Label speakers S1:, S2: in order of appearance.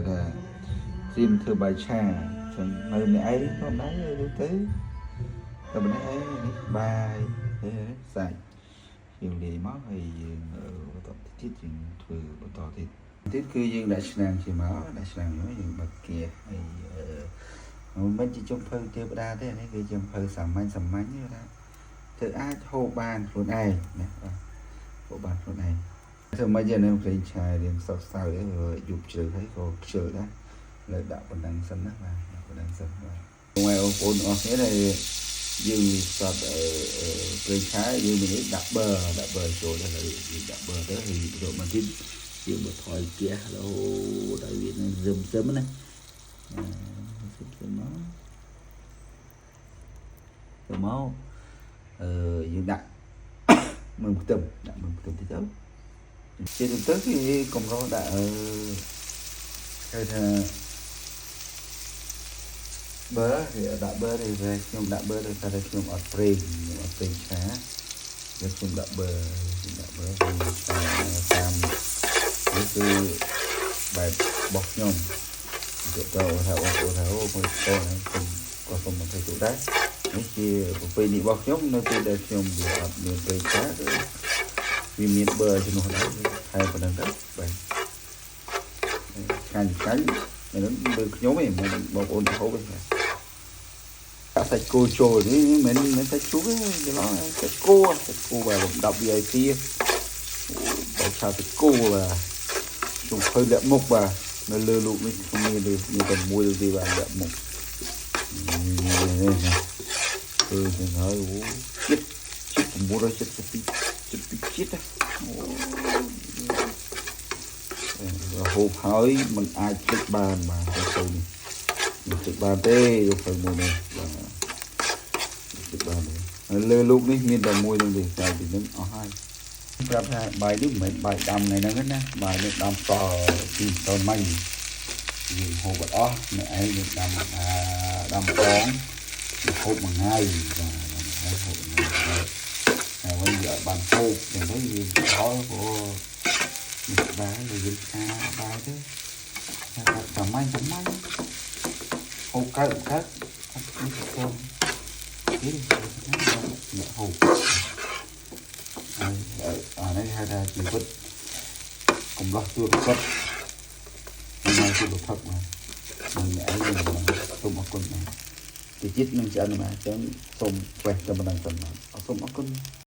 S1: ថាត្រៀមធ្វើបាយឆាចឹងនៅម្នាក់ឯងក៏មិនដែរទៅតែម្នាក់ឯងនេះបាយសាច់យើងលាយមកហើយយើងបន្តទៀតយើងធ្វើបន្តទៀតទៀតគឺយើងដាក់ឆ្នាំងជាមកដាក់ឆ្នាំងមកយើងបិទគៀហើយអឺមិនជាចុងភៅទេវតាទេនេះគឺចុងភៅសាមញ្ញសាមញ្ញទេថាធ្វើអាចហូបបានខ្លួនឯងណាបាទហូបបានខ្លួនឯងធ្វើម៉េចយ៉ាងនេះប្រេងឆារៀងសោកសៅយប់ជ្រៅហើយក៏ខ្ជិលដែរលើដាក់ប៉ុណ្ណឹងសិនណាបាទដាក់ប៉ុណ្ណឹងសិនបាទបងប្អូនអស់គ្នាដែលយើងវាសតប្រេងឆាយើងមានដាក់ប័រដាក់ប័រចូលទៅហើយយើងដាក់ប័រទៅហើយទៅមកទៀតយើងបើថយហ្គាសរហូតឲ្យវានឹងសឹមសឹមណាសឹមសឹមមកទៅមកអឺយើងដាក់មើមខ្ទឹមដាក់មើមខ្ទឹមតិចទៅជាទូទៅគេកម្រដាក់អឺគេថាប័រគេដាក់ប័រទេខ្ញុំដាក់ប័រដោយសារតែខ្ញុំអត់ប្រេងខ្ញុំអត់ប្រេងឆាគឺខ្ញុំដាក់ប័រខ្ញុំដាក់ប័រតាមនេះគឺបែបរបស់ខ្ញុំទៅទៅថាបងប្អូនថាអូមើលតហ្នឹងខ្ញុំក៏សូមមកធ្វើទូដែរនេះជាប្រពៃណីរបស់ខ្ញុំនៅពេលដែលខ្ញុំវាអត់មានប្រេងឆាគឺវាមានប័រជំនួសដែរថែប៉ុណ្្នឹងទៅបាទឆ្ងាញ់ឆ្ងាញ់មិនមើលខ្ញុំទេមិនបងប្អូនទៅហូបទេបាទដាក់សាច់គោចូលនេះមិនមិនសាច់ជ្រូកទេច្រឡំសាច់គោសាច់គោបាទលំដាប់ VIP អូបើឆាសាច់គោបាទខ្ញុំឃើញលាក់មុខបាទនៅលើលោកនេះខ្ញុំមានទេមានតែមួយទេបាទលាក់មុខនេះនេះគឺទៅហើយអូចិត្តចិត្ត972 72ជាតិអូរហូបហើយมันអាចភ្លេចបានបាទទៅនេះមិនភ្លេចបានទេយកទៅមួយនេះបាទភ្លេចបានទេលើលោកនេះមានតែមួយនឹងទេតែពីនឹងអស់ហើយប្រាប់ថាបាយនេះមិនមែនបាយដាំថ្ងៃហ្នឹងណាបាយនេះដាំតពីតមិញយើងហូបអត់អស់អ្នកឯងយើងដាំដាំបងហូបមួយថ្ងៃបាទហូបមួយថ្ងៃហើយវិញវាអត់បានហូបចឹងទៅយើងដល់ព្រោះនេះបាយយើងឆាបាយទៅថាសាមញ្ញសាមញ្ញហូបកើតកើតអត់នេះទៅនេះអ្នកហូបហើយអានេះហៅថាជីវិតកំឡោះទួរកត់មិនមកទូរផឹកបាទអ្នកឯងសូមអរគុណបាទទីជាតិនឹងច្រើនបាទអញ្ចឹងសូមផ្លេសតែប៉ុណ្្នឹងសិនបាទសូមអរគុណ។